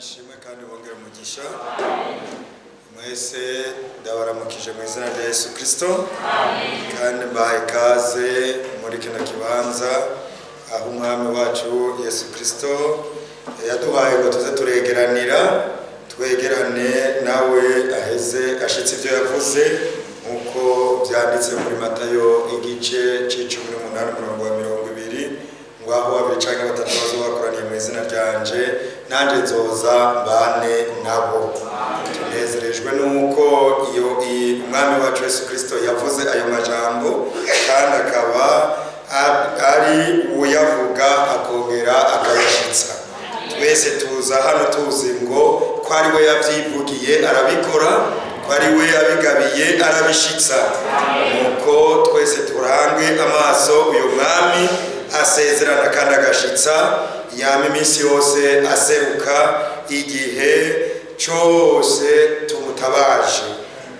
Ishimwe kandi bongere umugisha. Mwese ndabaramukije mu izina rya Yesu Kristo, kandi mbahaye ikaze muri kino kibanza aho Umwami wacu Yesu Kristo yaduhaye ngo tuze turegeranira, twegerane nawe aheze ashitse ibyo yavuze, nk'uko byanditse muri Matayo igice c'18 umurongo wa 20, ngo aho babiri canke batatu bazoba bakoraniye mu izina ryanje, nanjye nzoza mbane nabo. Tunezerejwe nuko iyo Umwami wacu Yesu Kristo yavuze ayo majambo, kandi akaba ari uyavuga akongera akayashitsa. Twese tuza hano tuzi ngo ko ari we yavyivugiye arabikora, ko ari we yabigabiye arabishitsa. Nuko twese turange amaso uyu Mwami asezerana kandi agashitsa, yama iminsi yose aseruka igihe cyose tumutabaje.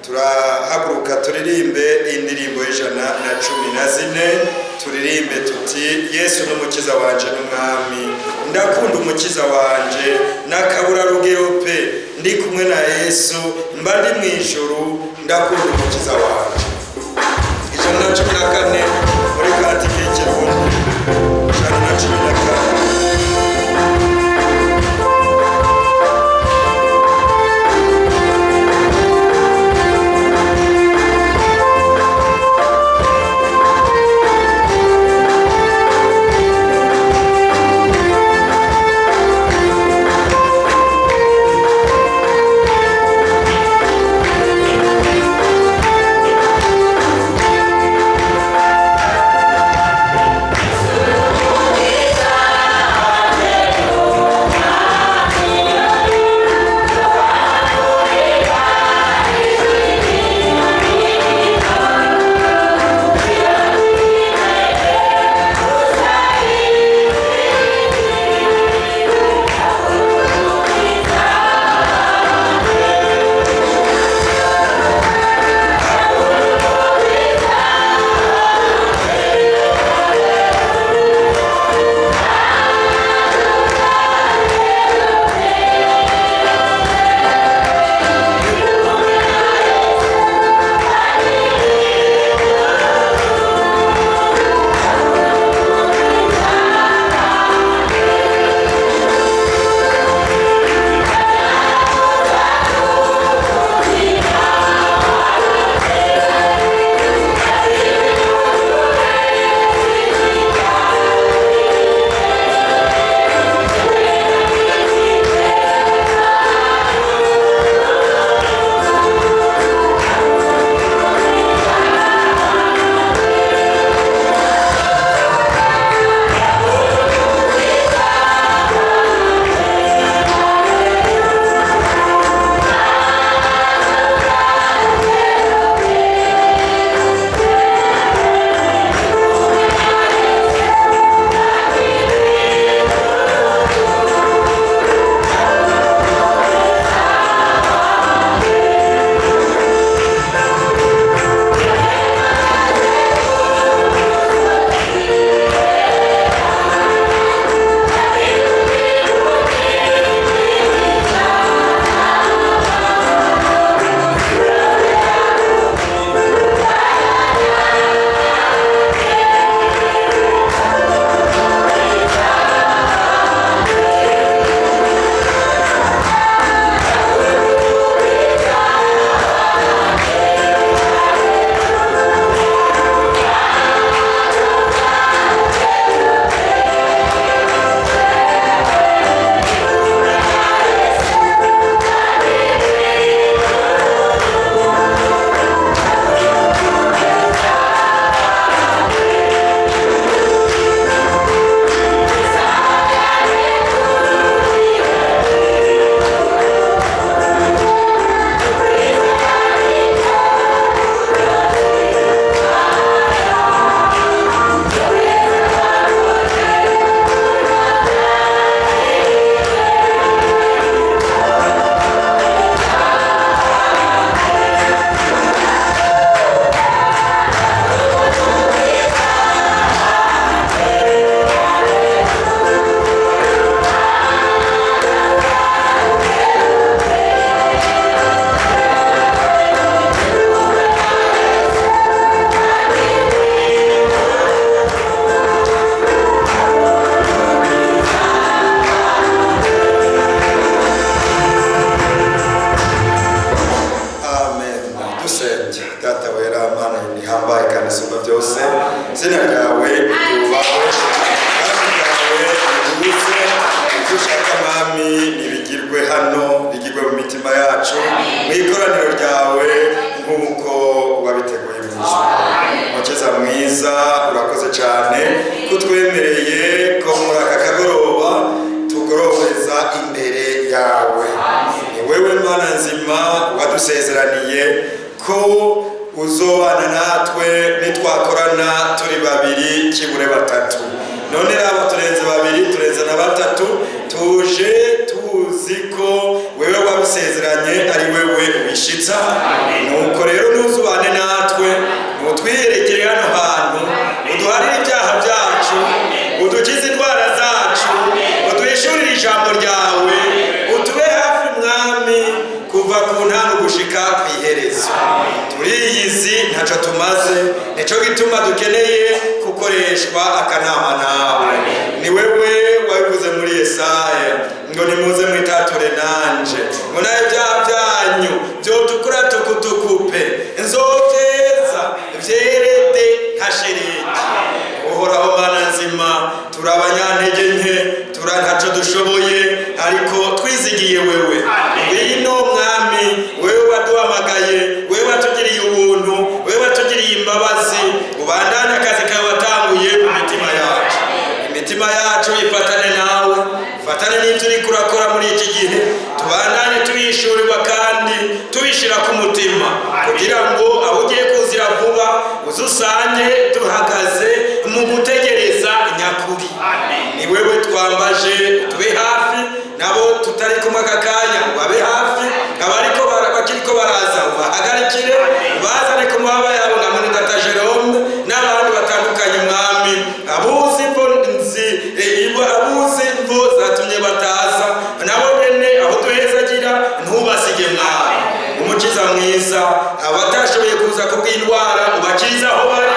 Turahaguruka turirimbe indirimbo y'114, turirimbe tuti: "Yesu n'Umukiza wanje n'Umwami." Ndakunda Umukiza wanje n'akabura rugero pe! Ndi kumwe na Yesu mba ndi mu ijuru. Ndakunda Umukiza wanje. 114 muri kantike y'Ikirundi, 114. Yesu. Data wera, Mana ihambaye kandi isumba byose, izina ryawe ryubahwe, ubwami bwawe buze, ibyo ushaka Mwami nibigirwe hano, bigirwe mu mitima yacu, mu ikoraniro ryawe nk'uko wabiteguye mu ijuru. Mukiza mwiza, urakoze cyane kutwemereye ko muri aka kagoroba tugororeza imbere yawe. Ni wewe Mana nzima wadusezeraniye ko uzobana natwe nitwakorana turi babiri kibure batatu. None raba turenze babiri, turenze na batatu, tuje tuzi ko wewe wabisezeranye ari wewe ubishitsa. Nuko rero ntuzubane natwe, utwiyerekere hano hantu, uduharire ibyaha byacu, udukize indwara zacu, uduhishurire ijambo ryawe, utube hafi Mwami kuva ku ntango gushika ku iherezo. Turiyizi ntaco tumaze, nico gituma dukeneye gukoreshwa akanama nawe. Ni wewe wabivuze muri Yesaya ngo nimuze mwitature nanje, ngo nayo ibyaha byanyu byotukura tukutukupe, nzovyeza vyerede nka sheregi. Uhoraho Mana nzima, turi abanyantege nke, tura ntaco dushoboye, ariko twizigiye wewe. Ngwino Mwami, wewe waduhamagaye, wewe watugiriye ubuntu, wewe watugiriye imbabazi, ubandane akazi kawe watanguye mu mitima yacu. Imitima yacu ifatane nawe, ifatane n'ibyo uriko urakora muri iki gihe, tubandanye tubishurirwa kandi tubishira ku mutima, kugira ngo aho ugiye kuzira vuba uzusange duhagaze mu gutegereza nyakuri. Ni wewe twambaje, tube hafi nabo tutari kumwe aka kanya, babe hafi abariko bakiriko baraza, ubahagarikire, ubazane ku mababa yabo nka mwene data Jerome n'abandi batandukanye. Mwami, abuzi imvo nzi abuzi imvo zatumye bataza, nabo nyene aho duhezagira ntubasige. Mwami Umukiza mwiza, abatashoboye kuza kubw'indwara ubakirize aho bari,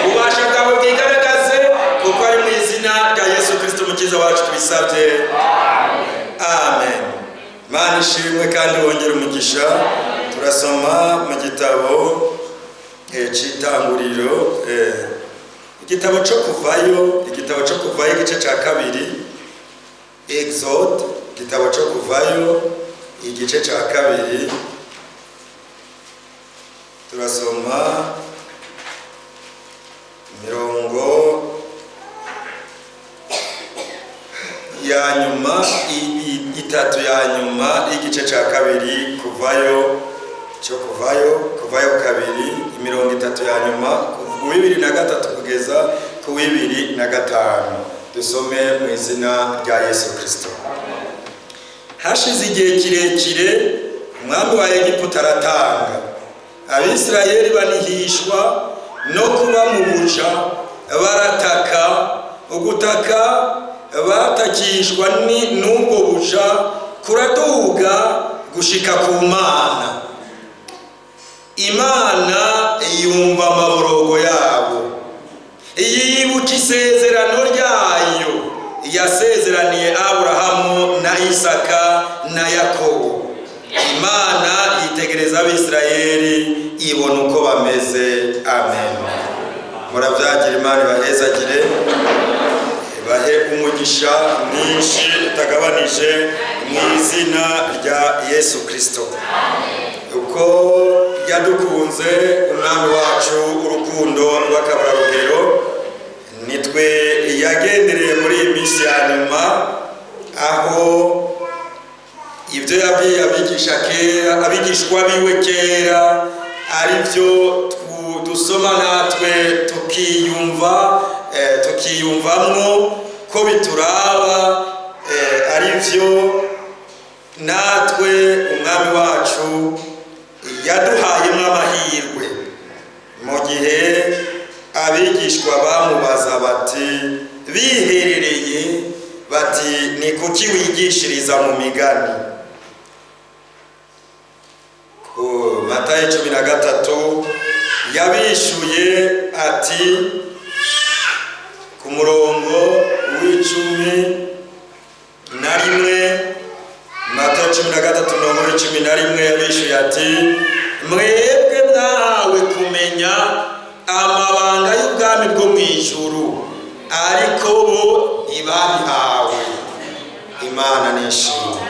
ububasha bwawe bwigaragaze, kuko ari mu izina rya Yesu Kristo Umukiza wacu tubisabye, amen. Mana ishimwe kandi wongere umugisha. Turasoma mu gitabo c'Itanguriro, igitabo cyo Kuvayo, igitabo cyo Kuvayo igice cya kabiri, Exode, igitabo cyo Kuvayo igice cya kabiri. Turasoma imirongo ya nyuma itatu ya nyuma y'igice cya kabiri, Kuvayo cyo Kuvayo, Kuvayo kabiri, imirongo itatu ya nyuma, ku 23 kugeza ku 25. Dusome mu izina rya Yesu Kristo. Hashize igihe kirekire, umwami wa Egiputa aratanga, Abisirayeli banihishwa no kuba mu buja, barataka. Ugutaka batakishwa n'ubwo buja kuraduga gushika ku Mana. Imana yumva amaborogo yabo, yibuka isezerano ryayo yasezeraniye Aburahamu na Isaka na Yakobo. Imana yitegereza Abisirayeli, ibona uko bameze. Amen. Muravyagira, Imana ibahezagire, bahe umugisha mwinshi utagabanije mu izina rya Yesu Kristo. Uko yadukunze Umwami wacu urukundo rw'akaburarugero, nitwe yagendereye muri iyi minsi ya nyuma, aho ibyo yabwiye abigisha kera, abigishwa biwe kera, ari byo dusoma natwe tukiyumva, tukiyumvamwo ko bituraba, ari byo natwe Umwami wacu yaduhayemo amahirwe. Mu gihe abigishwa bamubaza bati biherereye bati: "Ni kuki wigishiriza mu migani?" Ku Matayo 13 yabishuye ati, ku murongo w'11, Matayo 13 umurongo w'11, yabishuye ati: "Mwebwe mwahawe kumenya amabanga y'ubwami bwo mu ijuru, ariko bo ntibabihawe. Imana nishimwe.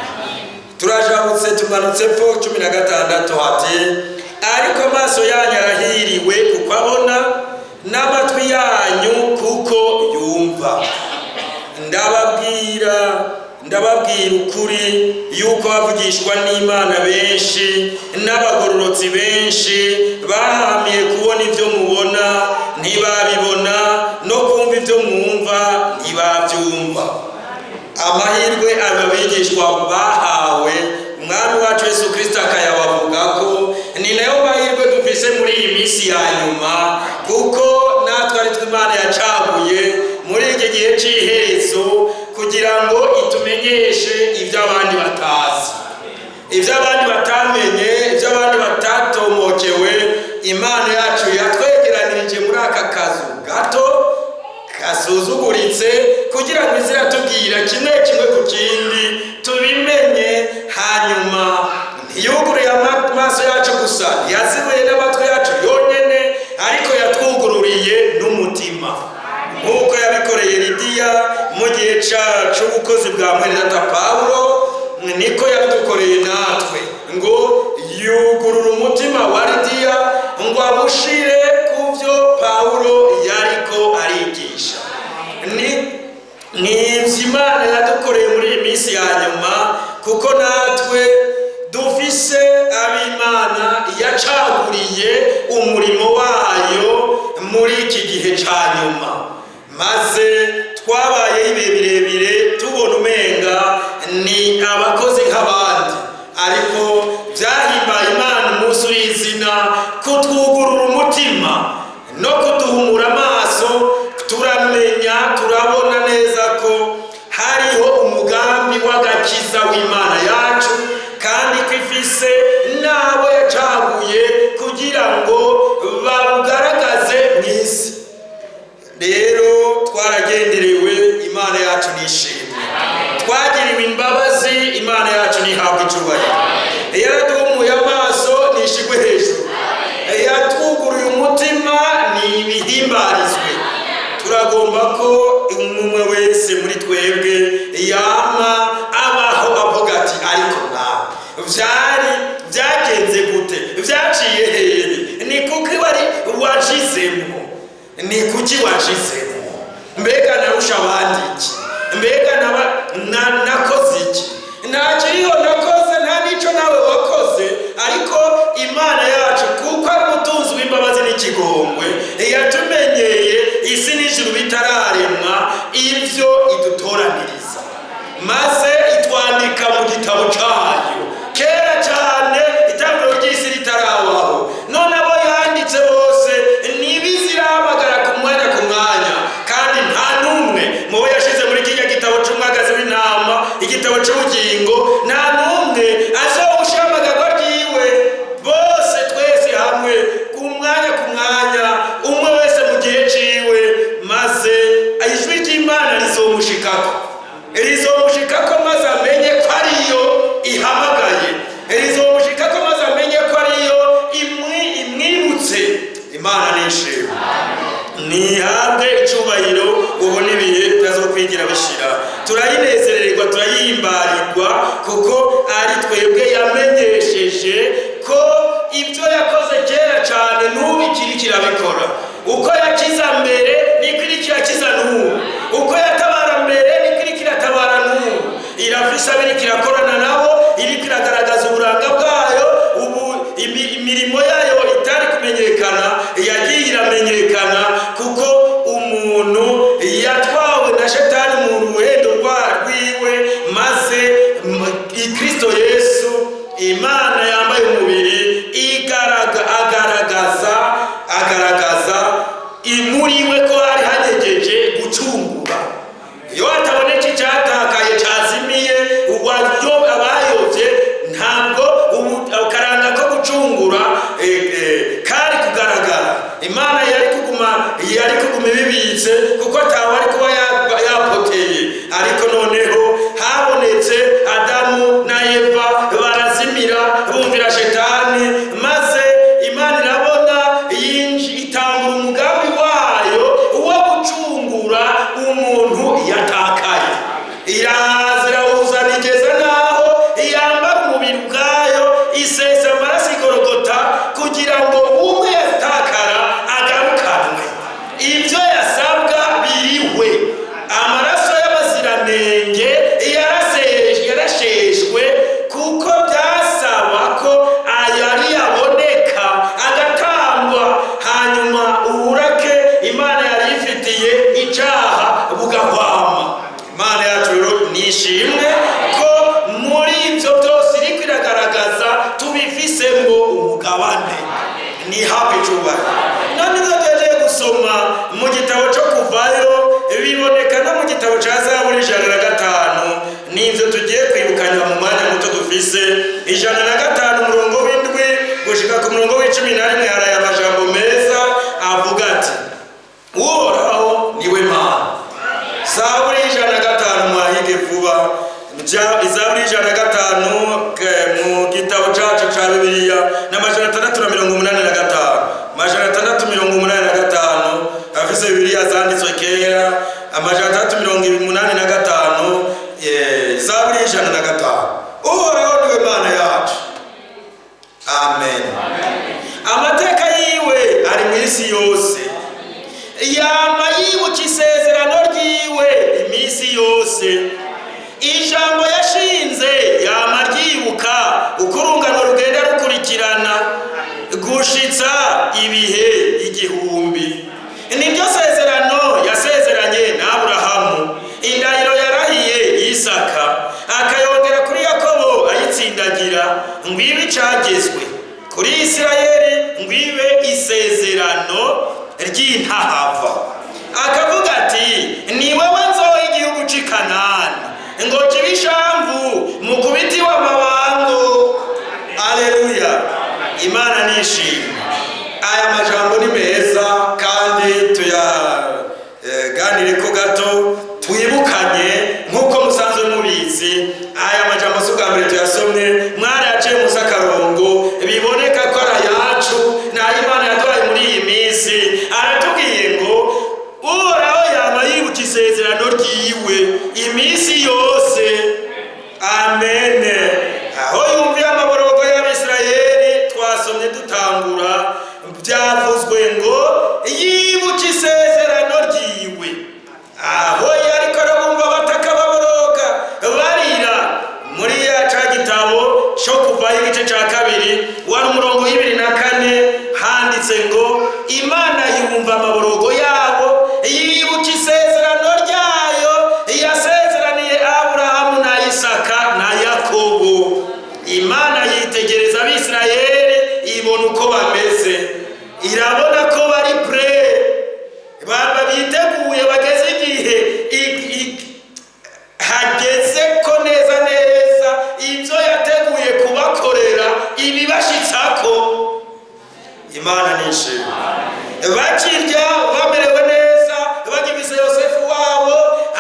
Turajabutse tumanutse pfo 16 hati: ariko amaso yanyu arahiriwe kuko abona, n'amatwi yanyu kuko yumva. Ndababwira ukuri yuko bavugishwa n'Imana benshi n'abagororotsi benshi bahamiye kubona ibyo mubona ntibabibona, no kumva ibyo mwumva ntibabyumva. Amahirwe aba bigishwa bahawe, Umwami wacu Yesu Kristo akayabavuga ko ni nayo mahirwe dufise muri iyi minsi ya nyuma, kuko natwe ari twe Imana yacaguye muri iki gihe cy'iherezo kugira ngo itumenyeshe ibyo abandi batazi, ibyo abandi batamenye, ibyo abandi batatomokewe. Imana yacu yatwegeranirije muri aka kazu gato kasuzuguritse kugira ngo ize iratubwira kimwe kimwe ku kindi tubimenye. Hanyuma ntiyuguruye amaso yacu gusa, ntiyazibuye n'amatwi yacu yonyine, ariko yatwugururiye n'umutima, nk'uko yabikoreye Lidiya mu gihe c'ubukozi bwa mwenedata Pawulo, niko yabidukoreye natwe, ngo yugurura umutima wa Lidiya ngo amushire ku byo Pawulo yariko arigisha. Ni ivyo Imana yadukoreye muri iyi minsi ya nyuma, kuko natwe dufise ab'Imana yacaguriye umurimo wayo muri iki gihe ca nyuma. Maze twabayeho ibihe birebire tubona umenga ni abakozi nk'abandi, ariko byahimbaye Imana umunsi uri izina kutwugurura umutima no kuduhumura amaso, turamenya turabona neza ko hariho umugambi w'agakiza w'Imana yacu, kandi ko ifise n'abo yacaguye kugira ngo babugaragaze mu isi. Rero twaragenderewe, Imana yacu nishimwe. Twagiriwe imbabazi, Imana yacu ntihabwe icubahiro. Yaraduhumuye amaso, nishigwe hejuru. Yatwuguruye umutima, nibihimbarizwe. Turagomba ko umwe wese muri twebwe yama abaho avuga ati: ariko mwawe vyari byagenze gute? Vyaciye hehe? Ni kuki wari washizemwo? Ni kuki washizemwo? Mbega narusha abandi iki? Mbega nakoze iki? Nta kiriho nakoze, nta n'ico nawe wakoze, ariko Imana yacu, kuko ari umutunzi w'imbabazi n'ikigongwe, yatumenyeye isi n'ijuru bitararemwa ivyo idutoraniriza, maze itwandika mu gitabo cayo kera cyane itanguriro ry'isi ritarabaho. None abo yanditse bose ntibizirahamagara ku mwanya ku mwanya, kandi nta n'umwe mu bo yashize muri kiriya gitabo c'umwagazi w'intama, igitabo c'ubugingo, nta n'umwe azowushamagarwa ryiwe. Bose twese hamwe ku mwanya ku mwanya, umwe wese mu gihe ciwe, maze ijwi ry'Imana rizomushikako, rizomushikako maze amenye ko ariyo ihamagaye, rizomushikako maze amenye ko ariyo imwibutse. Imana nishimwe, ntihabwe icubahiro ubu n'ibihe bitazokwigira bishira. Turayinezererwa, turayihimbarirwa, kuko ari twebwe yamenyesheje ko ibyo yakoze kera cyane n'ubu ikiri kirabikora. Uko yakiza mbere niko iri kirakiza n'ubu, uko yatabara mbere niko iri kiratabara n'ubu. Irafise abo iriko irakorana nabo, iriko iragaragaza uburanga bwayo. Ubu imirimo yayo itari kumenyekana yagiye iramenyekana, kuko umuntu yatwawe na shetani mu ruhendo rwiwe, maze Kristo Yesu, Imana yambaye umubiri, agaragaza muri we ko hari hanyegeje gucungura. Iyo hataboneka icyatakaye cazimiye, abayovye, ntabwo akaranga ko gucungura kari kugaragara. Imana yari kuguma ibibitse, kuko atawe ari kuba yapoteye. Ariko noneho habonetse Adamu na Eva, barazimira, bumvira shetani, maze Imana Ni hape icubahiro. None ibyo tugiye gusoma mu gitabo cyo Kuvayo biboneka no mu gitabo cya Zaburi 105. N'ibyo tugiye kwibukanya mu mwanya muto dufise. 105 umurongo w'7 gushika ku murongo w'11, hari aya majambo meza avuga ati: "Uhoraho niwe Mana." Zaburi 105, mwahige vuba. Zaburi 105 mu gitabo cacu ca Bibiliya ni 685, 685. Afise Bibiliya zanditswe kera, 685, Zaburi 105. Uhoraho niwe Mana yacu, amen. Amateka yiwe ari mu isi yose, yama yibuka isezerano ryiwe iminsi yose. Ijambo yashinze yama ryibuka, uko urungano rugenda rukurikirana gushitsa ibihe 1000. Niryo sezerano yasezeranye na Aburahamu, indahiro yarahiye Isaka, akayongera kuri Yakobo ayitsindagira, ngo ibe icagezwe kuri Isirayeli, ngo ibe isezerano ry'intahava. Akavuga ati: "Ni wowe nzoha igihugu c'i Kanani, ngo kibe ishamvu mu kubitiwe amabango." Aleluya, Imana nishimwe. Aya majambo ni meza kandi tuyaganire ko gato, twibukanye. Nk'uko musanzwe mubizi, aya majambo si ubwa mbere tuyasomye, mwarayaciye musi akarongo. Biboneka ko ari ayacu, ni ay'Imana yaduhaye muri iyi minsi. Aratubwiye ngo Uhoraho yama yibuka isezerano ryiwe iminsi yose, amen. Aho yumviye amaborogo y'Abisirayeli twasomye dutangura, byavuzwe ngo yibuka isezerano ryiwe. Aho yariko arabumva bataka, baboroga, barira, muri ya ca gitabo cyo Kuvayo igice ca 2, wari umurongo w'24, handitse ngo Imana yumva amaborogo yabo, yibuka isezerano ryayo yasezeraniye Aburahamu na Isaka na Yakobo. Imana yitegereza Abisirayeli, ibona uko bameze, irabona ko bari prêts, baba biteguye, bageze igihe hageze ko neza neza ibyo yateguye kubakorera ibibashitsako. Imana nishimwe. Bakirya bamerewe neza, bagifise Yosefu wabo,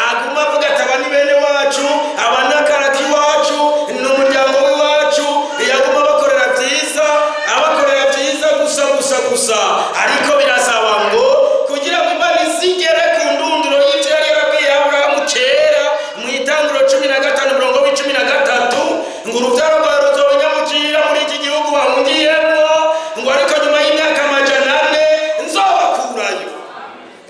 aguma avuga ati: "Aba ni bene wacu, aba ni akaraka iwacu, ni umuryango w'iwacu." Yaguma abakorera byiza, abakorera byiza gusa gusa gusa. Ariko birasaba ngo kugira ngo Imana izigere ku ndunduro y'ibyo yari yarabwiye Aburahamu kera mu Itangiro 15 umurongo w'13, ngo urubyaro rwawe ruzoba nyamukira muri iki gihugu bahungiyemo, ngo ariko nyuma y'imyaka 400 nzobakurayo.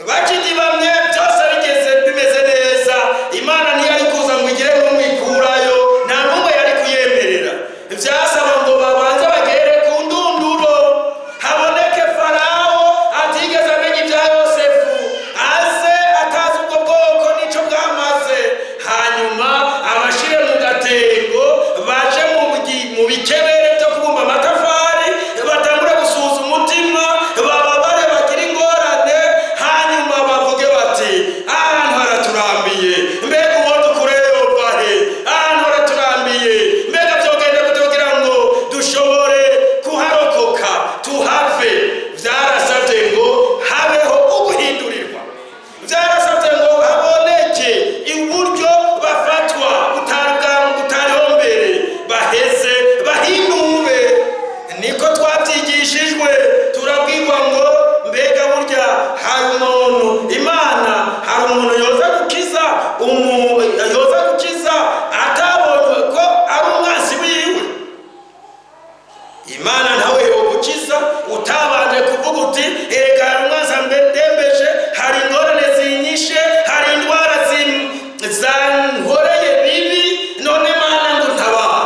Bakidibamye, byose bigeze bimeze neza, Imana ntiyari kuza ngo igire n'umwe ikurayo, nta n'umwe yari kuyemerera. Byasaba ngo babanze bagere ku ndunduro, haboneke Farawo atigeze amenya ibya Yosefu, aze atazi ubwo bwoko n'icyo bwamaze, hanyuma abashire mu gatengo, baje mu bikebere byo kubumba amatafari, batangure gusuhuza umutima, bababare, bagire ingorane, hanyuma bavuge bati: "Ahantu haraturambiye, mbega uwo dukureyo yova he? Ahantu haraturambiye, mbega byogenda gute kugira ngo dushobore kuharokoka, tuhave?" Byarasabye ngo habeho uguhindurirwa, byarasabye ngo haboneke uburyo bafatwa butari butariho mbere, baheze bahinube. Niko twabyigishijwe, turabwirwa ngo mbega burya hari umuntu, Imana, hari umuntu yoza gukiza, yoza gukiza atabonye ko ari umwansi wiwe? Imana ntawe yogukiza utabanje kuvuga uti: "Erega hari umwansi ndembeje, hari ingorane zinyishe, hari indwara zankoreye bibi, none Mana ngo ntabara."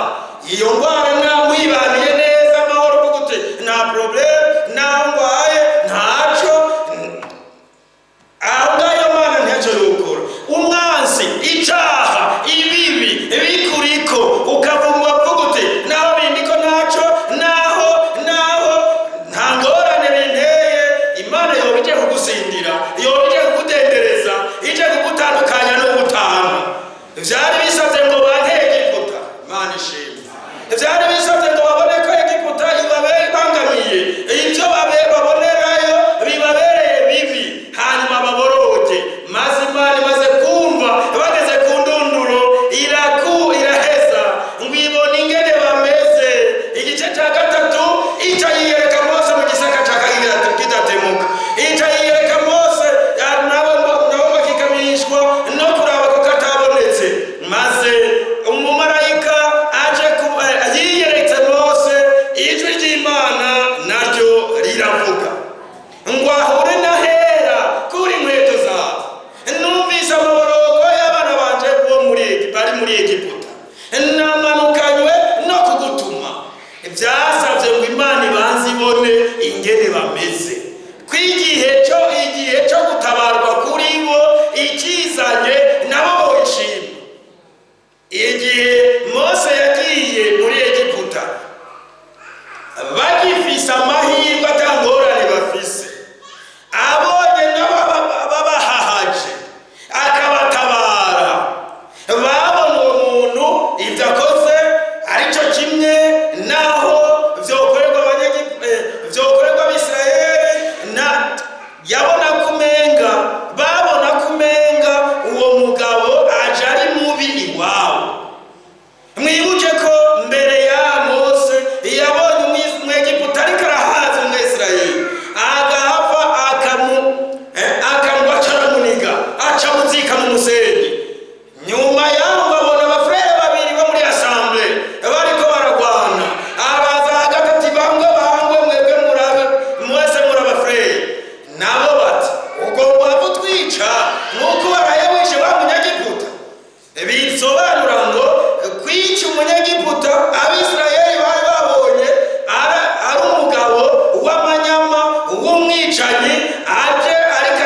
Iyo ndwara namwibaniye neza amahoro, uvuga uti: "Nta problème, naho ngwaye ntaco." Aho ngaho Mana ntacyo yokora. Umwansi, icaha. Ingene bameze kw'igihe cyo, igihe cyo gutabarwa kuri bo ikizanye, nabo boyishima. Igihe Mose yagiye muri Egiputa, bagifise amahirwe, atangorane bafise, abonye nabo babahahaje akabatabara, babona uwo muntu ibyo akoze aricyo kimwe naho vyokorerwa Abisirayeli. Na yabona kumenga, babona kumenga uwo mugabo aje ari mubi iwabo. Mwibuke ko mbere ya Mose yabonye Umwegiputa ariko arahaza Umwisirayeli, agahava akamu acaramuniga, acamuzika mu musenyi. Nyuma yaho babona abafurere babiri bo muri assemblée bariko baragwana, abaza hagati ati: "Bangwe bangwe, mwebwe murabe mwese muri abafurere." Nabo bati: "Ugomba utwica nk'uko waraye wishe wa Munyagiputa." Bisobanura ngo kwica Umunyegiputa Abisirayeli bari babonye ari umugabo w'amanyama, w'umwicanyi, aje ariko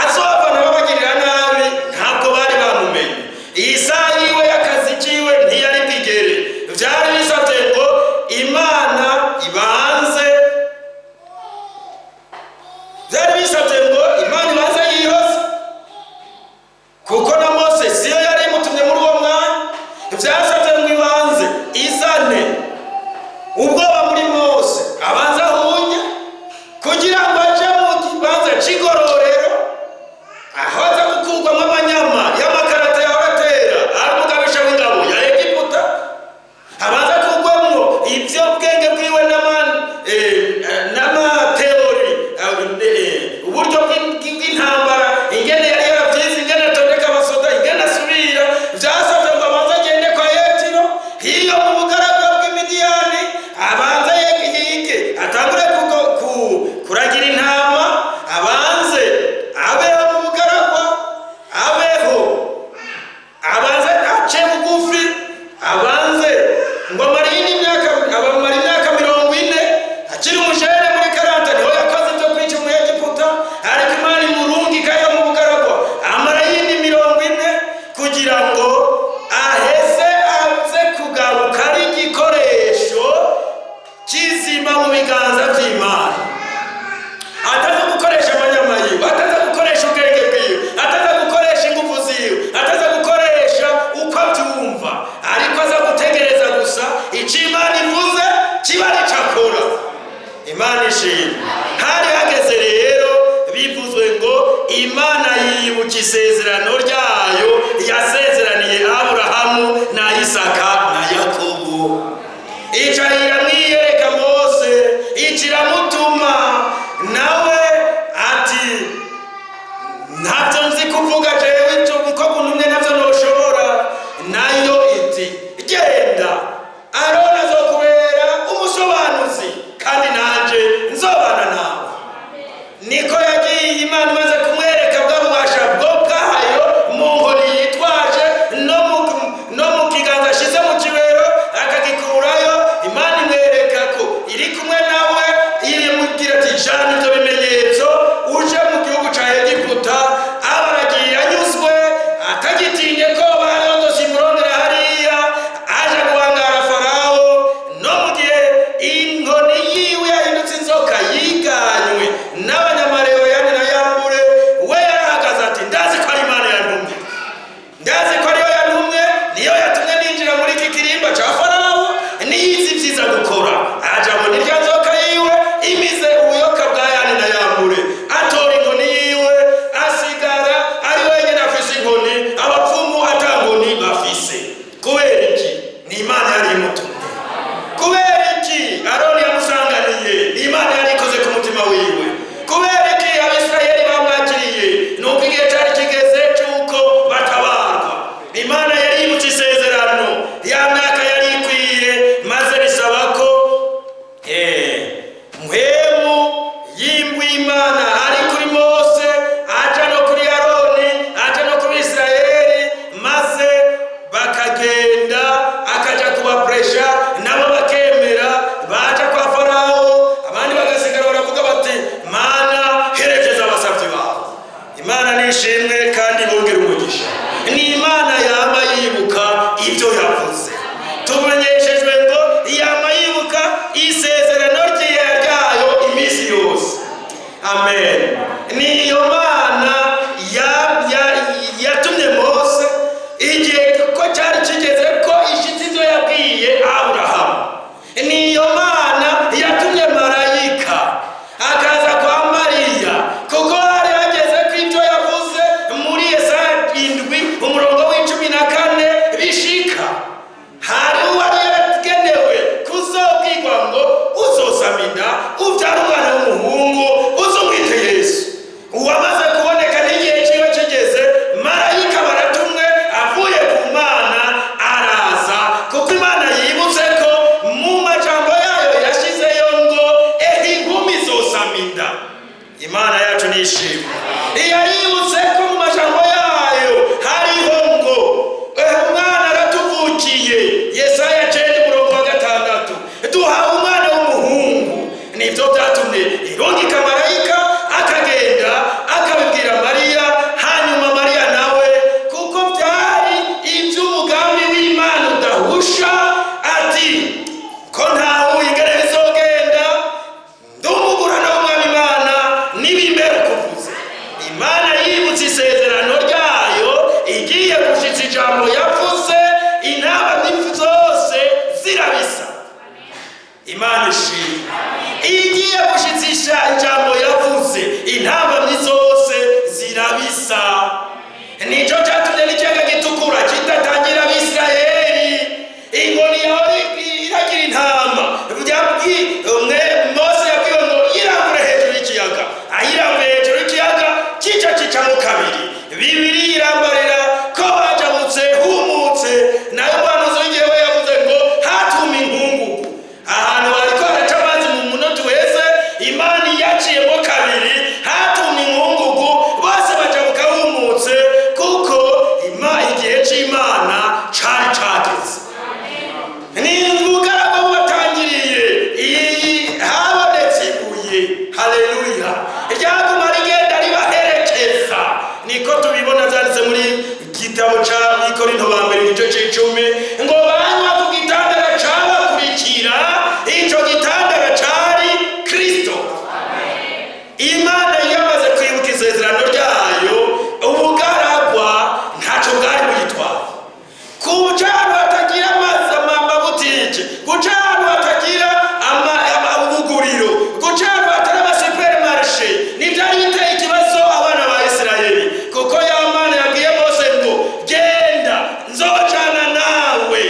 azova babagirira nabi. Ntabwo bari bamumenye. Iyi saha yiwe y'akazi kiwe ntiyari bwigere. Byari bisabye ngo Imana ibanze, byari bisabye ngo Imana ibanze yihose, kuko na Mose siyo yari imutumye muri uwo mwanya. Byasabye ngo ibanze izane ubwoba muri Mose, abanze ahunye kugira ngo aje mu kibanza c'igororero, aho aza gukurwamo amanyama y'amakarata yahora atera ari umugabisha w'ingabo ya Egiputa, abanza kugwamwo ibyo bwenge bwiwe n'ama théories, uburyo bw'intambara, ingene yari yaravyize, ingene atondeka abasoda, ingene asubira. Vyasabye ngo abanze agende kwa Yetiro hiyo mu bugaragwa bw'Imidiyani, abanze yige, atangure kuragira intama, abanze abeho mu bugaragwa, abeho, abanze ace bugufi, abanze ngo amara iyindi myaka, abamara imyaka 40 akiri umujene. Muri 40 niho yakoze ibyo kwica Umunyegiputa, ariko Imana imurungika yo mu bugaragwa, amara iyindi 40 kugira ngo aheze aze kugaruka ari igikoresho kizima mu biganza by'Imana, ataza gukoresha amanyama yiwe, ataza gukoresha ubwenge bwiwe, ataza gukoresha ingufu ziwe, ataza gukoresha uko abyumva, ariko aza gutegereza gusa icyo Imana ivuze kiba arico akora. Imana ishimwe. Hari hageze rero, bivuzwe ngo Imana yibuka isezerano ryayo yasezeraniye Aburahamu na Isaka na Yakobo, ica iramwiyereka Mose, ica iramutuma. Nawe ati: "Ntabyo nzi kuvuga jewe, ibyo uko kuntumye ntabyo ntoshobora." Nayo iti: "Genda, Aroni azokubera umusobanuzi, kandi nanje nzobana nawe." Niko yagiye. Imana imaze kumwereka bwa bubasha bwo bwayo mu nkoni yitwaje no mu kiganza ashyize mu kibero akagikurayo, Imana imwereka ko iri kumwe nawe, irimubwira ati: "Jana ibyo bimenyetso uje mu gihugu cya Egiputa." Aba aragiye anyuzwe, atagitinye ko barondose imurondera hariya, aje guhangara Farawo. No mu gihe inkoni yiwe yahindutse inzoka yiganywe n'abanyamareba Yani na Yambure, we yarahagaze ati: "Ndazi ko ari Imana yantumye, ndazi ko ariyo yantumye, niyo yatumye ninjira muri iki kirimba cya Farawo, niyizi ibyiza gukora." Aja abona irya nzoka yiwe imize ubuyoka bwa Yani na Yambure. Nibyo byatumye irungika marayika akagenda akabibwira Mariya. Hanyuma Mariya nawe, kuko byari iby'umugambi w'Imana udahusha, ati ko ntawe ingene bizogenda, ndumugurana w'Umwami Imana, nibimbere ukuvuze. Imana yibutse isezerano ryayo, igiye gushitsa ijambo yavuze, intama zose zirabisa. Imana ishimwe. Igiye gushitsisha ijambo yavuze, intambamyi zose zirabisa. Nicyo cyatumye n'ikiyaga Gitukura kidatangira Abisirayeli. Inkoni yawe iragira intama. Umwe Mose yabwiwe ngo yirambure hejuru y'ikiyaga. Ayirambuye hejuru y'ikiyaga, kica kicamo kabiri. Bibiri irambarira ko bajabutse humutse. Nayo umuhanuzi w'igihe we yavuze ngo hatuma inkungugu ahantu hariko haraca amazi mu munota uheze. Imana yaciyemo kabiri, hatuma inkungugu, bose bajabuka humutse, kuko igihe c'Imana cari cageze. Ni ubugaragu bubatangiriye. Iyi habonetse ibuye, haleluya, ryaguma rigenda ribaherekeza. Niko tubibona byanditse muri gitabo ca Bikorinto ba mbere, igice c'icumi, ngo banywa ku gitandara cabakurikira. Ico gitandara cari Kristo. Imana yamaze kwibuka isezerano ryayo, ubugaragwa ntaco bwari buyitwaye. Kuca ahantu hatagira amazi, amabutike, guca ahantu hatagira ubuguriro, guca ahantu hatari amasupermarché, ntibyari biteye ikibazo abana ba Isirayeli, kuko ya Mana yabwiye Mose ngo genda, nzocana nawe.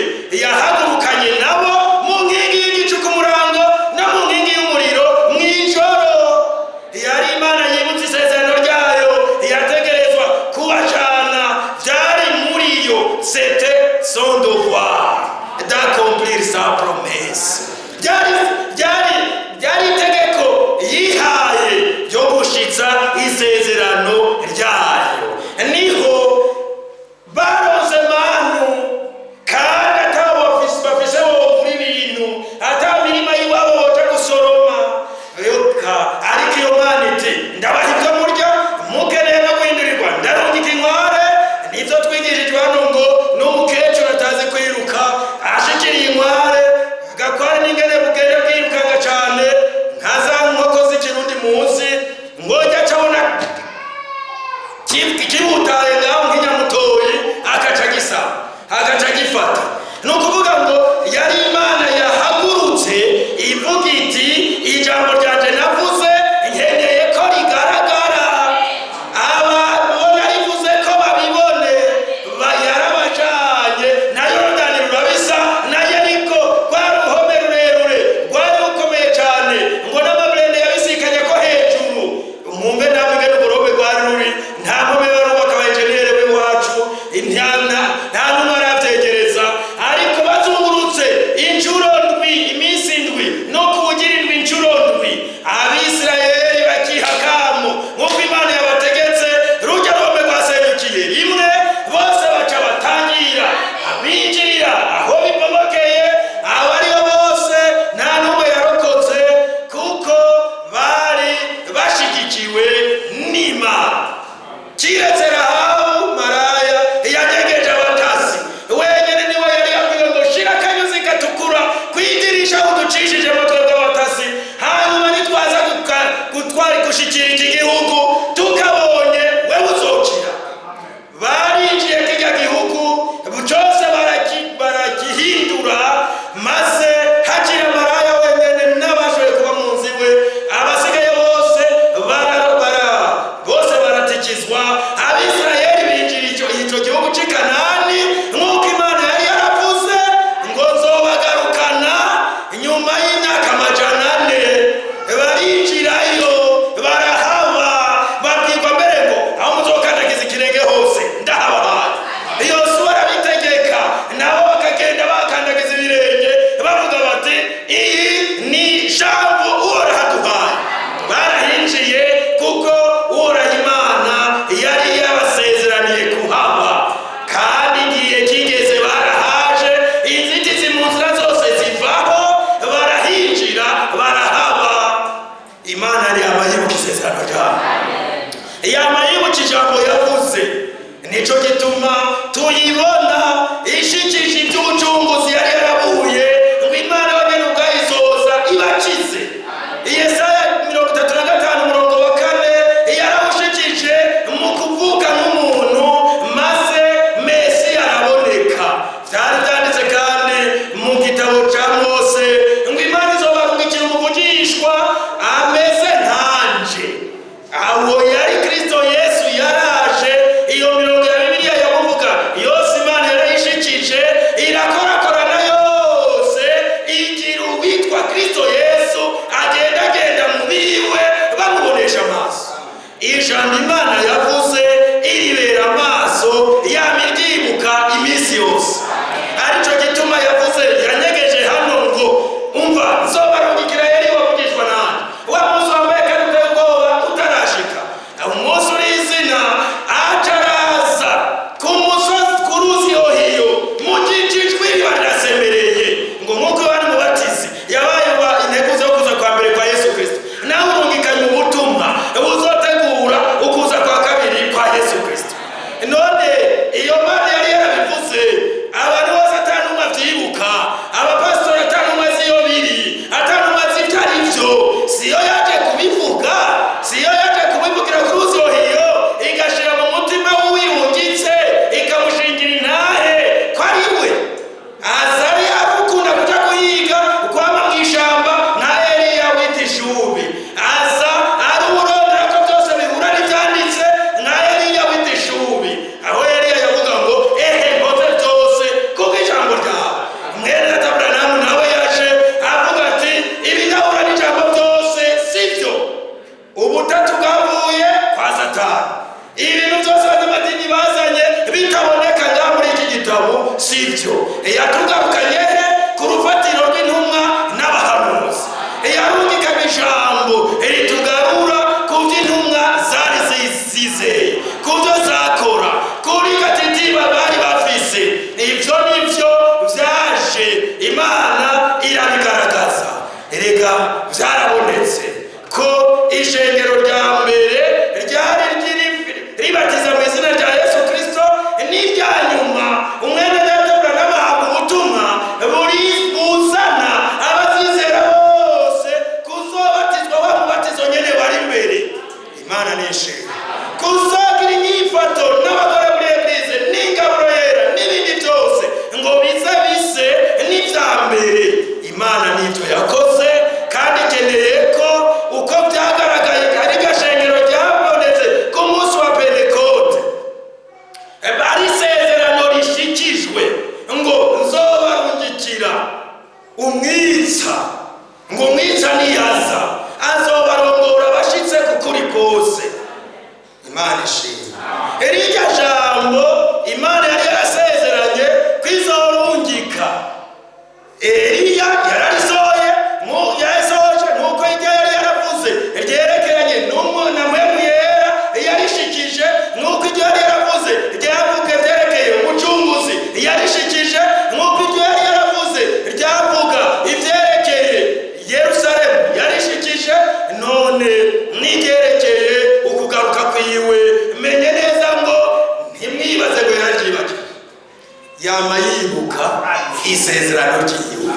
Imana yama yibuka isezerano ryayo, yama yibuka ijambo yavuze. Nico gituma tuyibona ishikije iby'ubucunguzi yari yarabuye ngo Imana yonyine ubwayo izoza ibakize. Yesaya 35 umurongo wa 4 yarawushikije mu kuvuka nk'umuntu, maze Mesiya araboneka. Byari byanditse kandi mu gitabo cya Mose ngo Imana izobarungikira umuvugishwa ameze nkanje. Aho yari Kristo Yesu yaraje. Iyo mirongo ya Bibiliya yamuvuga yose Imana yarayishikije, irakorakorana yose, igira uwitwa Kristo Yesu agendagenda mu biwe bamubonesha amaso. Ijambo Imana yavuze iribera amaso, yama iryibuka iminsi yose. Aricyo gituma yavuze yanyegeje hano ngo umva nzobarungikira yari wavugishwa nanjye. Wa munsi wambaye kandi uteye ubwoba utarashika, umunsi uri izina acaraza ku musozi ku ruzi Ohiyo mu gicicwi iriba rirasemereye ngo nk'uko Yohana Umubatizi yabaye integuza yo kuza kwa mbere kwa Yesu Kristo, nawe urungikanye ubutumwa buzotegura ukuza kwa kabiri kwa Yesu Kristo. None iyo Mana yari yarabivuze, abantu bose atanumwe avyibuka, abapasitori atanumwe azi iyo biri, atanumwe azi ibyo ari byo. Siyo yaje kubivuga? Siyo yaje kubivugira ku ruzi Ohiyo, igashira mu mutima w'uwirungitse, ikamushingira intahe ko ari we? Aza ari arukunda kuja kuhiga kwama mw'ishamba nka Eliya wita ishubi. Aza ari urondera ko byose bihura n'ivyanditse nka Eliya wita ishubi, aho Eliya yavuga ngo ehe nkoze byose kuko ijambo ryawe. Mwene data Branham nawe yaje avuga ati ibidahura n'ijambo byose sibyo. Ubutatu bwavuye kwa Satani. Ibintu byose abanyamadini bazanye bitaboneka ngaha muri iki gitabo sibyo. Yatugarukanye he? Ku rufatiro rw'intumwa n'abahanuzi. Yarungikanye ijambo ritugarura ku by'intumwa zari zizeye, ku byo zakora, kuri gatitiba bari bafise. Ibyo nibyo byaje, Imana irabigaragaza. Erega byarabonetse ko ishengero rya mbere ryari ribatiza mu izina rya Yesu Kristo n'irya nyuma. Umwene data Branham ahabwa ubutumwa buri buzana abazizera bose kuzobatizwa wa mubatizo nyene wari mbere. Imana nishimwe kuzogira inyifato n'abagore muri eglise n'ingaburo yera n'ibindi byose ngo bize bise n'ibya mbere. Imana nibyo yakoze, kandi ikeneye ko uko byagaragaye ari gashengero ryabonetse ku munsi wa Pentekote, ari isezerano rishikijwe ngo nzobarungikira umwitsa, ngo umwitsa niyaza azobarongora abashitse ku kuri kose. Imana ishimwe. Iryo jambo Imana yari yarasezeranye kwizorungika Eliya yararisohoye, yarisohoje nk'uko iryo yari yaravuze ryerekeranye na mpwemu yera yarishikije, nk'uko iryo yari yaravuze ryavuga byerekeye umucunguzi yarishikije, nk'uko iryo yari yaravuze ryavuga ibyerekeye Yerusalemu yarishikije. None n'iryerekeye ukugaruka kwiwe, menye neza ngo ntimwibaze ngo yararyibagiwe, yama yibuka isezerano ryiwe.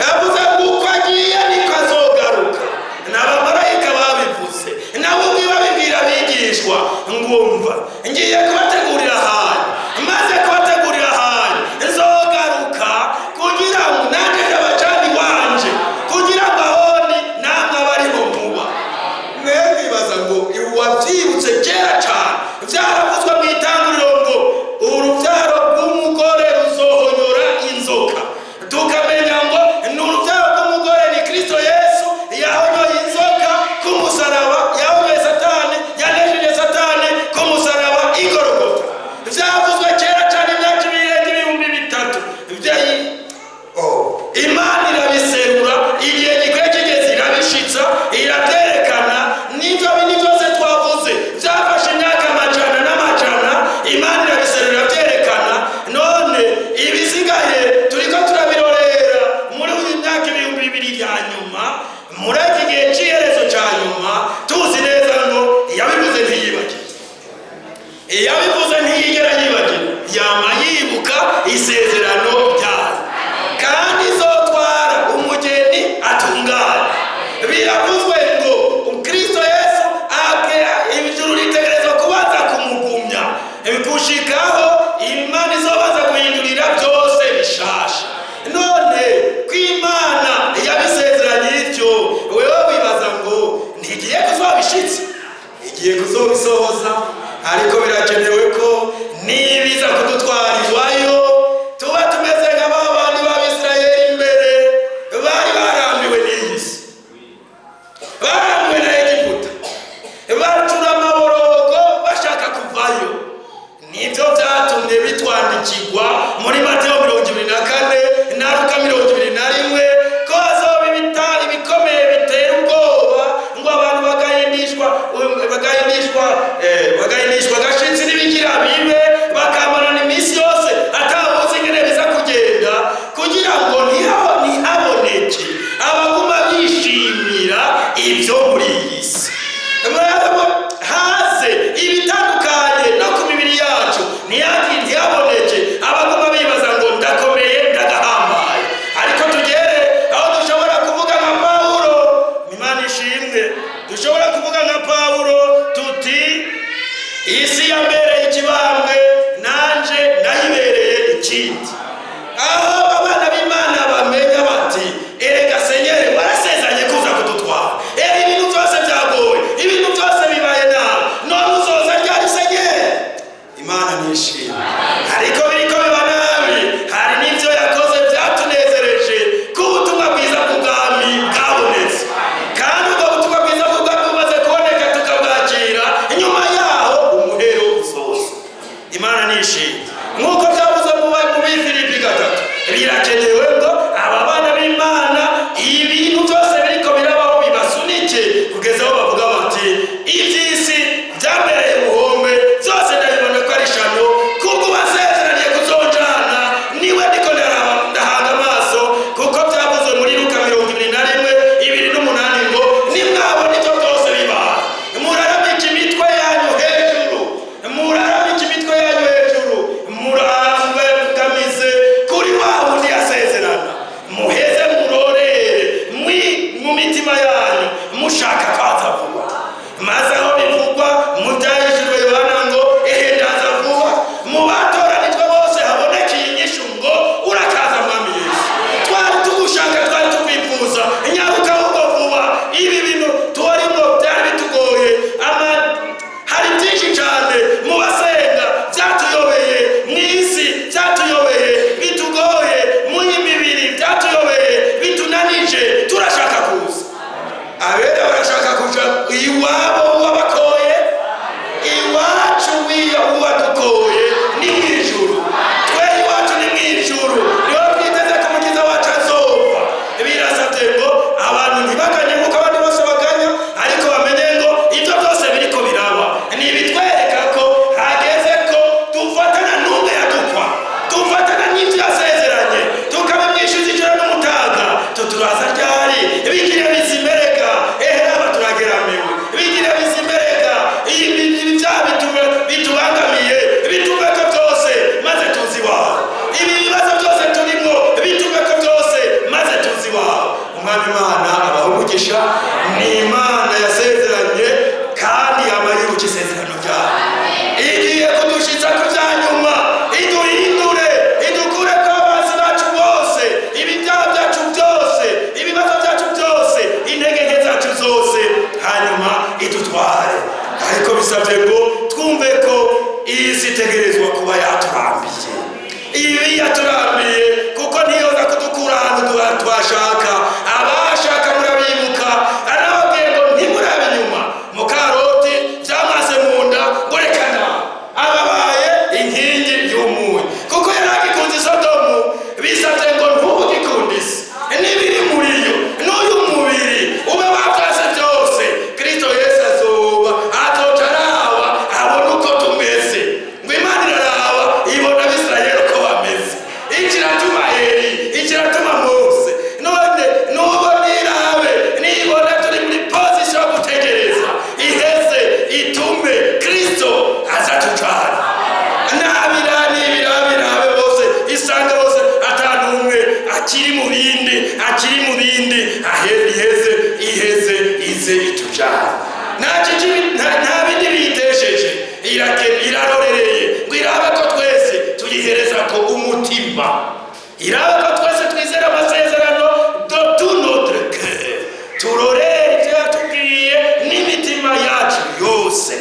Yavuze ngo uko agiye niko azogaruka. N'abamarayika babivuze, nabo ubwe babibwira abigishwa ngumva ngiye kubategurira ahantu, maze kubategurira ahantu nzogaruka kugira ngo nanjye ndabacane iwanje, kugira ngo ahoni namwe abariho muba. Mwibaza ngo wabyibutse kera cyane, byaravuzwe mu itanguriro ngo urubyaro rw'umugore ruzohonyora inzoka. Tukabibona. Igiye kuzobisohoza, ariko birakenewe ko nibiza kudutwara iwayo tuba tumeze nka ba bandi b'Abisirayeli imbere bari barambiwe n'iyi si, barambiwe na Egiputa, bacura amaborogo bashaka kuvayo. Nibyo byatumye bitwandikirwa muri Mateyo 24 na Luka 21 ko hazoba ibikomeye bitera ubwoba, ngo abantu bagahindishwa agashitsi n'ibigira bibe, bakamarana iminsi yose atabuzi ingene biza kugenda, kugira ngo ntihaboneke abaguma bishimira ibyo muri iyi si. Haze ibitandukanye no ku mibiri yacu, ntihaboneke abaguma bibaza ngo ndakomeye, ndagahambaye. Ariko tugere aho dushobora kuvuga nka Pawulo, Imana ishimwe, dushobora kuvuga nka Pawulo tuti: isi yambereye ikibambwe, nanje nayibereye ikindi. Aho abana b'Imana bamenya bati: erega Senyeri warasezanye kuza kudutwara, era ibintu byose byagoye, ibintu byose bibaye nabi, none uzoza ryari Senyeri? Imana nishimwe. Ariko biriko biba nabi, hari n'ibyo yakoze byatunezereje ko ubutumwa bwiza bw'ubwami bwabonetse, kandi ubwo butumwa bwiza bw'ubwami bumaze kuboneka tukabwakira, inyuma yaho umuhero uzoza. Imana nishimwe. Nk'uko byavuze mu Bifilipi 3, birakenewe ngo aba bana b'Imana ibintu byose biriko birabaho bibasunike kugeza aho bavuga bati: iby'isi byambereye ubuhombe, byose ndabibona ko ari ishano, kuko basezeraniye kuzonjana niwe ndiko ndahanga amaso. Kuko byavuze muri Luka 21 28 ngo: nimwabona ibyo byose bibaye, muraramike imitwe yanyu hejuru, muraramike imitwe yanyu hejuru, murangamize kuri wa wundi yasezerana, muheze murorere mu mitima yanyu mushaka kwaza vuba. Maze aho bivugwa mu Byahishuriwe Yohana ngo: ehe, ndaza vuba, mu batoranijwe bose haboneka iyi nyishu ngo: urakaza Mwami Yesu, twari tugushaka, twari tukwifuza, nyaruka ahubwo vuba. Ibi bintu tuwarimo byari bitugoye, hari byinshi cyane mu basenga byatuyobeye, mu isi byatuyobeye, bitugoye, mu mibiri byatuyobeye, bitunanije, turashaka kuza. Abera barashaka kuja iwabo wabakoye. Iwacu wiyo uwadukoye ni mu ijuru, twe iwacu ni mu ijuru, niho twiteze ko Umukiza wacu azova. Birasabye ngo abantu ntibaganye nk'uko abandi bose baganya, ariko bamenye ngo ibyo byose biriko biraba ni ibitwereka ko hageze ko dufatana n'umwe yadukwa, dufatana n'ibyo yasezeranye, tukabimwishyuza ijoro n'umutaga. Tuturaza ryari? Bigire bizimereka, ehe aba turageramiwe, bigire bizimereka, ibi byaha bitubangamiye bituveko byose, maze tuzi iwawe. Ibi bibazo byose turimo bituveko byose, maze tuzi iwawe. Umwami Imana abaha umugisha. Ni Imana yasezeranye kandi yama yibuka isezerano ryayo. Igiye kudushitsa ku bya nyuma, iduhindure, idukure ko abanzi bacu bose, ibi byaha byacu byose, ibibazo byacu byose, intege nke zacu zose, hanyuma idutware. Ariko bisabye ngo twumve ko iyi si itegerezwa kuba yaturambiye, ibi yaturambiye, kuko ntiyoza kudukura ahantu twashaka. Abashaka murabibuka, arababwiye ngo ntimurabe inyuma. Mukaroti byamaze mu nda ngo reka nawe ababaye inkingi y'umunyu, kuko yari agikunze Isodomu. Bisabye ngo ntugikunda isi n'ibiri muri yo n'uyu mubiri, ube wabyase byose. Kristo Yesu azoba azoca araba abona uko tumeze, ngo Imana iraraba ibona Abisirayeli uko bameze, ikiratuma Eli, ikiratuma Mose. None nubo nirabe, nibona turi muri position yo gutegereza, iheze itume Kristo azatujana. Nabira nibirabirabe bose, isanga bose atanumwe akiri mu bindi, akiri mu bindi, iheze iheze ize itujana. Nta bindi biyitesheje, irarorereye ngo irabe ko twese tuyihereza ko umutima, irabe ko twese twizera amasezerano de tout notre cœur, turorere ibyo yatubwiye n'imitima yacu yose.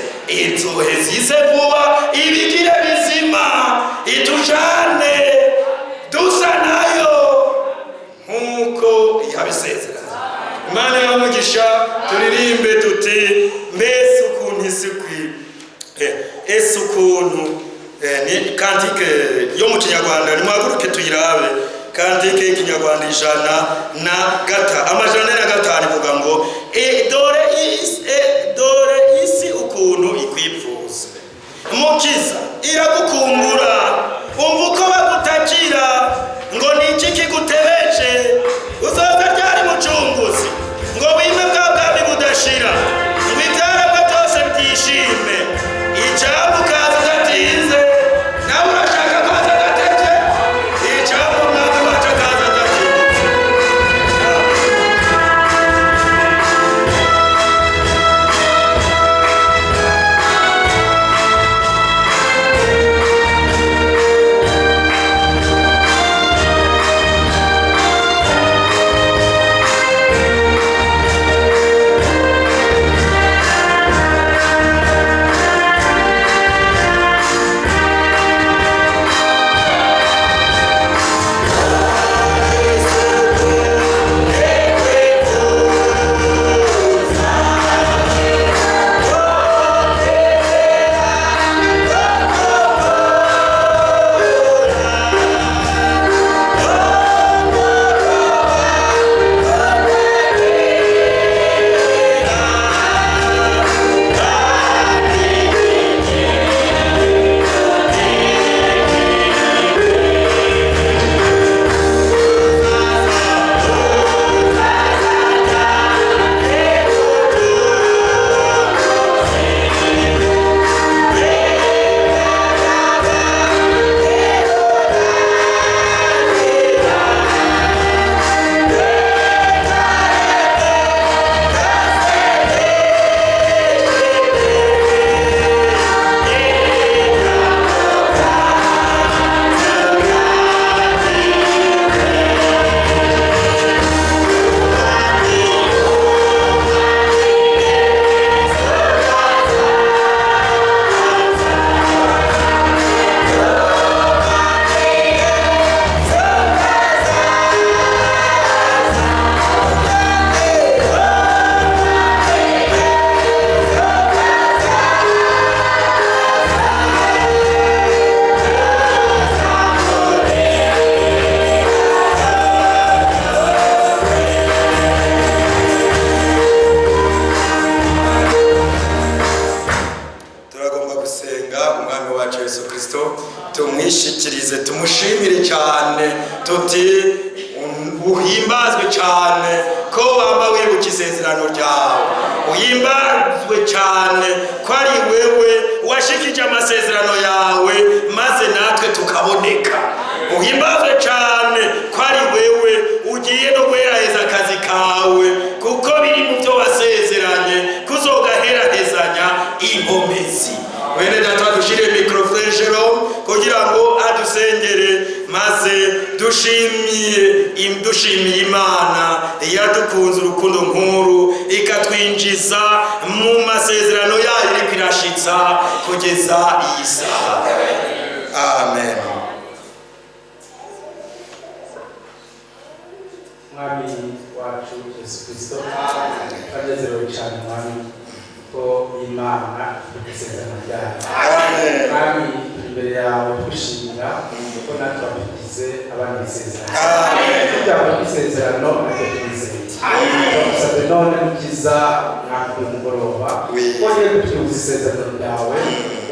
Turirimbe tuti mbese ukuntu isi ese ukuntu ni cantique yo mu Kinyarwanda. Nimuhaguruke tuyirabe, cantique y'Ikinyarwanda 105, 405, ivuga ngo dore isi ukuntu ikwipfuza, Mukiza, iragukumbura. Umva uko bagutakira ngo ni iki kigutebeje? Uzoza ryari, Mucunguzi, ngo wime bwa bwami budashira, ngo ibyaremwe byose byishime? Ijambo ukaza udatinze. Nawe urashaka ko aza adatevye? Ijambo Umwami wacu akaza adatinze. Turagomba gusenga Umwami wacu Yesu Kirisito, tumwishikirize, tumushimire cyane tuti uhimbazwe cyane ko waba wibuka isezerano ryawe, uhimbazwe cyane ko ari wewe washikije amasezerano yawe maze natwe tukaboneka, uhimbazwe cyane ko ari wewe ugiye no guheraheza akazi kawe, kuko biri mu byo wasezeranye kuzogaherahezanya inkomezi. Bene data, dushire microfreshero kugira ngo adusengere, maze dushimiye Imana yadukunze urukundo nkuru, ikatwinjiza mu masezerano yayo iriko irashitsa kugeza iyi saha. Amen. Mwami wacu Yesu Kirisito, turanezerewe cyane, Mwami, ko Imana ifite isezerano ryayo. Amen. Mwami, turi imbere yawe twishimira ko natwe watugize abana isezerano. Amen. Kugira ngo isezerano natwe twizeye, turagusabye none, Mukiza, Mwami, uyu mugoroba Oui. wongeye kutwibutsa isezerano ryawe,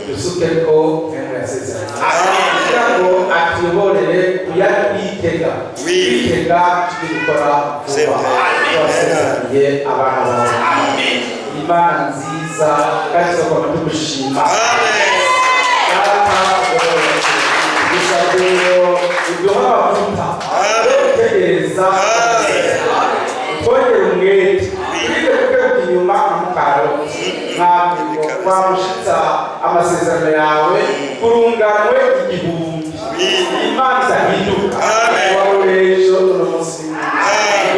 udusuke ko mpemu yasezeranye Amen. kugira ngo atuyoborere kuyatwitega, Oui. twitega tujye gukora C'est vuba vrai. Wasezeraniye abana bawe. Imana nziza, kandi tugomba tugushima. Amen. Data, dusabye ngo uduhe amavuta yo gutegereza, utwongere umwete, twige gukwepa inyuma nka mukaroti, Mwami, ngo wamushitsa amasezerano yawe kurunganwe 1000. Imana idahinduka, Amen. wawe ejo, uno munsi,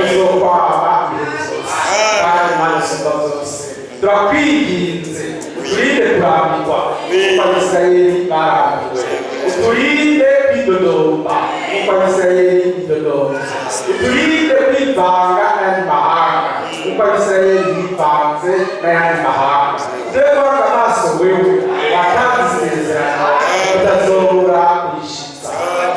uzokwama ibihe byose. Amen. Kandi Imana isumba byose, turakwinginze uturinde kurambirwa kuko Abisirayeli barambiwe, uturinde kwidodomba kuko Abisirayeli bidodomba, uturinde kwivanga n'andi mahanga. Nk'uko Abisirayeli bivanze n'ayandi mahanga, twe guhanga amaso wewe watanze isezerano utazobura kurishitsa.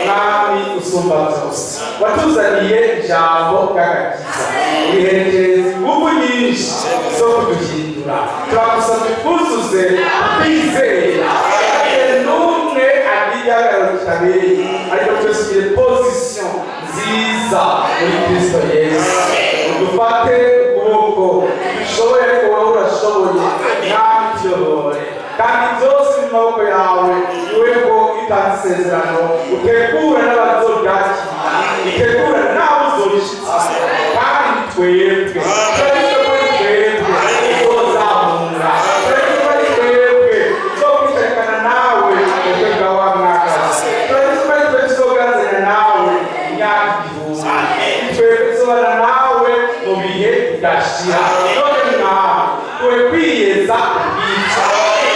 Mwami usumba byose, watuzaniye ijambo ry'agakiza, uriherekereza ingufu nyinshi zo kuduhindura. Turagusabye twuzuze kwizera, n'umwe agira igihagararo kitabereye, ariko twese tugire position nziza muri Kristo Yesu. Udufate ukuboko, dushoboye ariko wowe urashoboye. Mwami, tuyobore, kandi byose mu maboko yawe. Niwe ko itanze isezerano, utegura n'abazoryakira, utegura n'abo uzorishitsa, kandi ni twebwe. Turabizi ko ari twebwe uzozamura, turabizi ko ari twebwe uzokwicarikana nawe ubukwe bwa wa mwakazi, turabizi ko ari twe tuzoganzanya nawe imyaka 1000, ni twebwe tuzobana nawe mu bihe bidashira. None Mwami, tuwe kwiyeza ubwica,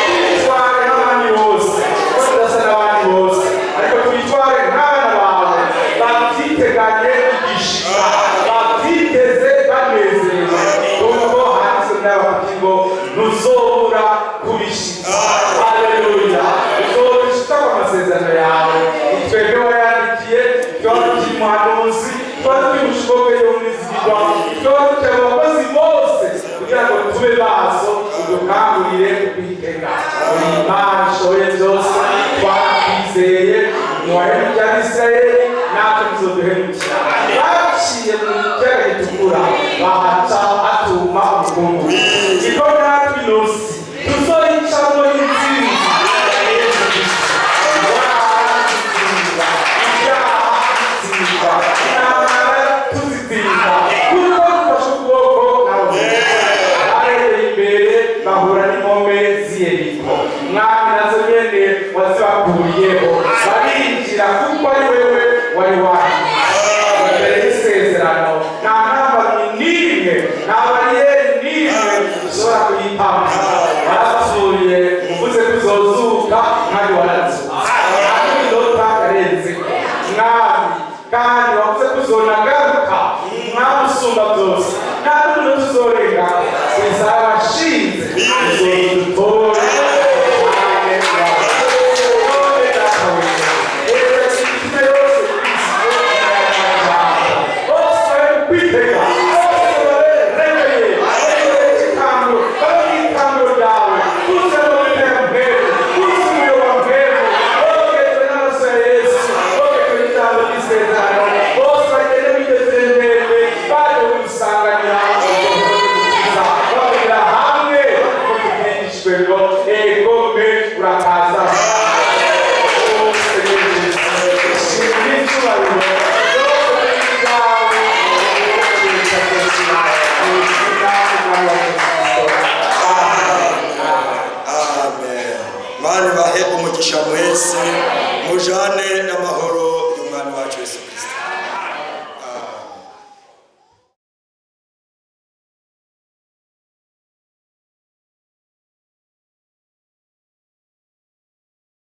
twitware nk'abandi bose, ko tudasa n'abandi bose, ariko twitware nk'abana bawe babyiteganye igishika, babyiteze banezerewe, kuko handitswe n'abavuga ngo ntuzobura kubishitsa. Haleluya! Uzobishitsa ku masezerano yawe. Twebwe wayandikiye, ikibazo cy'umuhanuzi, ikibazo cy'umushoboke y'umwizigirwa, ikibazo cy'abakozi bose, kugira ngo tube maso, udukangurire kwitega. Uri Imana ishoboye byose, twarakwizeye. Ntiwahemukira Abisirayeli, natwe tuzoduhemukira. Baciye mu kiyaga gitukura, bahaca hatuma ubukungu, niko natwe inosi tuzoyicamo intsinzi ya Yesu Kristo. Indwara tuzitsinda, ibyaha tuzitsinda, intambara tuzitsinda, kuko dufashe ukuboko nawe. Barebeye imbere bahura n'impome z'i Yeriko. Mwami, nazo nyene wazibakuriyeho, barinjira, kuko ari wewe wari wahiye. Imbere y'isezerano nta ntambamyi n'imwe, nta bariyeri n'imwe ishobora kuyitambika.